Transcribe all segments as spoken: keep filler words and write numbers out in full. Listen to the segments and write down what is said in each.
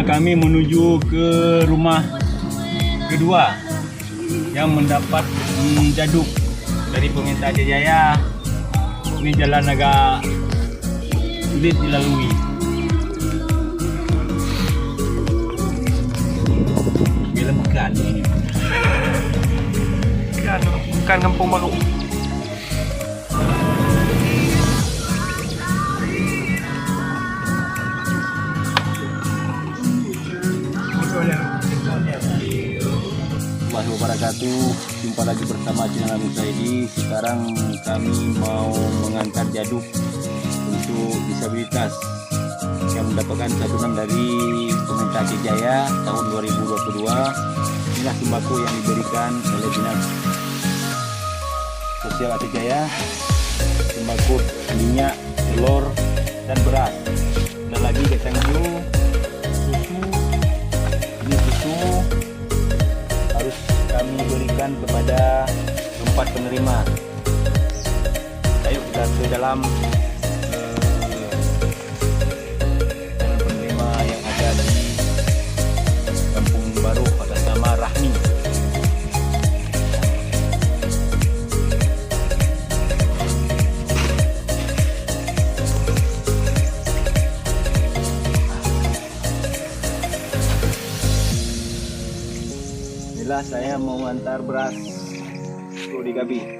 Kami menuju ke rumah kedua yang mendapat, mm, jaduk dari pemerintah Aceh Jaya. Ini jalan agak sulit dilalui. Bila bukan ini. Bukan, bukan kampung baru. Warahmatullahi wabarakatuh. Jumpa lagi bersama channel Amin Saidi. Sekarang kami mau mengantar jaduk untuk disabilitas yang mendapatkan santunan dari pemerintah Aceh Jaya tahun dua ribu dua puluh dua. Inilah sembako yang diberikan oleh Dinas Sosial Aceh Jaya, sembako minyak, telur, dan beras. Dan lagi kacang hijau, susu. Ini susu harus kami berikan kepada keempat penerima. Ayo kita ke dalam, eh, calon penerima yang ada di Kampung Baru atas nama Rahmi. Inilah saya mau mengantar beras untuk digabi.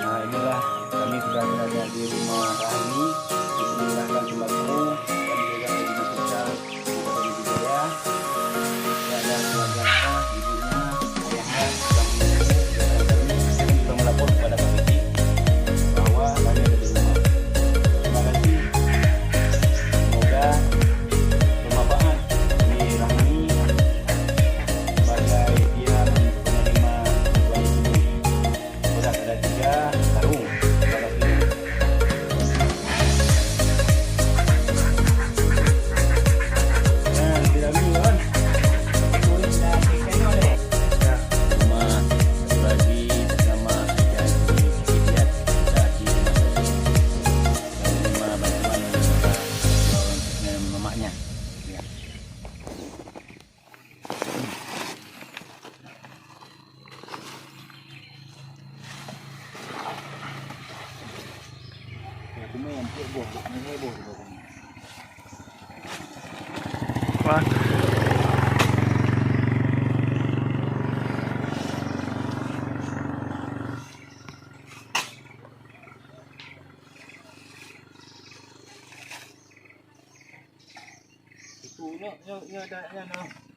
Nah, inilah kami sudah berada di rumah Rahmi. Di sini akan sembako dan juga ada dinas sosial Kabupaten Pidie Jaya. Ya, ada keluarganya, ibunya, ayahnya, dan kami sudah melapor kepada Pak Kecik bahwa kami ada di rumah. Terima kasih. Semoga bermanfaat bagi Rahmi sebagai dia penerima bantuan tersebut. Beras ada tiga karung, lima belas kilo. Nah, di dalam ni, kawan. Rumah, satu lagi bersama Haji Ilyas, kita di rumah sakit. Menerima bantuan daripada mamaknya. Ya. Wah.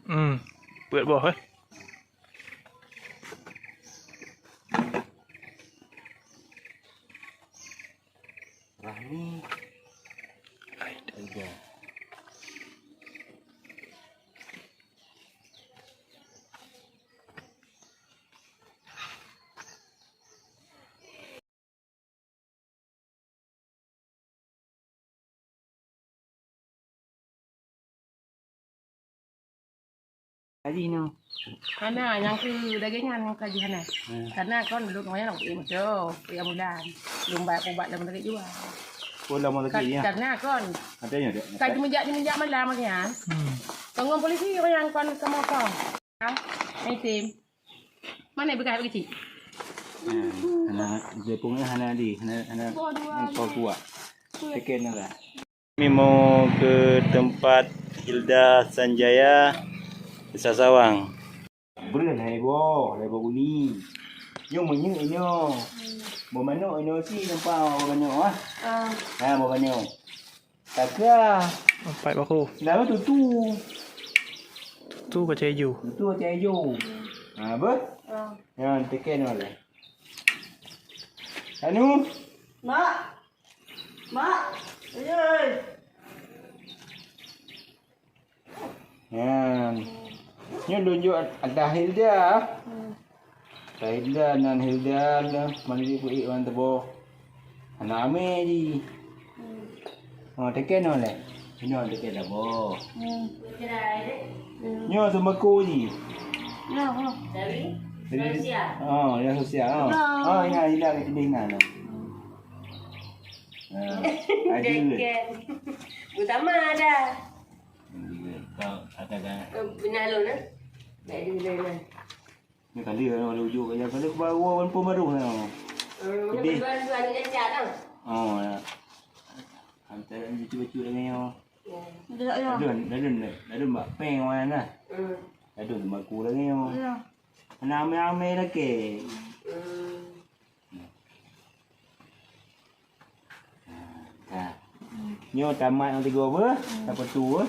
Hmm, peuet boh, eh. Rahmi. Aida. Kaji nyoe. Hana, nyang keu daging nyan kaji hana. Hmm. Karena kon lôn wayang lôn peuék moto, peuék ambulan. Lôn bak ubat lam sakét jiwa. Oh, lam sakét, ya? Karena kon. Ada nyoe, Dek? Kaji menjak, menjak malam lagi, ya. Hmm. Tunggu polisi orang kon sama kau. Ha? Item. Mana bekas kecil? Hana, jepungnya hana di, hana, hana, hana kuat. Second lah. Kami mau ke tempat Hilda Sanjaya Desa Sawang. Breuh hai boh, hai boh guni. Nyoe meunyeuk nyoe. Boh manok nyoe si nampak boh manok ah. Ah. Ha, boh manok. Takah. Empat baku. Lalu tutu. Tutu kacang ijo. Tutu kacang ijo. Ha, apa? Ah. Ya, tekan oleh. Anu? Mak. Mak. Ayoi. Nyan. Nyoe lôn jok atas Hilda. Hmm. Atas Hilda, nan Hilda lah mandi peuék wan teuboh. Anak amé jih. Hmm. Oh, teken nyoe lé. Nyoe teken dah boh. Hmm. Nyoe seumbako jih. Ya, ha. Dari? Dari sosial. Oh, ya sosial. Oh. Ya. Oh, ya, Hilda kat sini nah. Nah. Ah, ada. Deken. Utama ada. Kau ada dah. Benar lo nah. Dari mana? Ni kali kan ada ujuk ya kali baru wan pun baru nah. Hmm, Jadi dua-dua ni dah siap dah. Oh, ya. Hantar cucu-cucu lagi yo. Ya. Dah, ya. Ladun, ladun, ladun bak peng wan nah. Hmm. Ladun seumbako lagi yo. Ya. Anak amé-amé lagi. Hmm. Nah, nyoe tamat nyang tiga apa? Apa tu?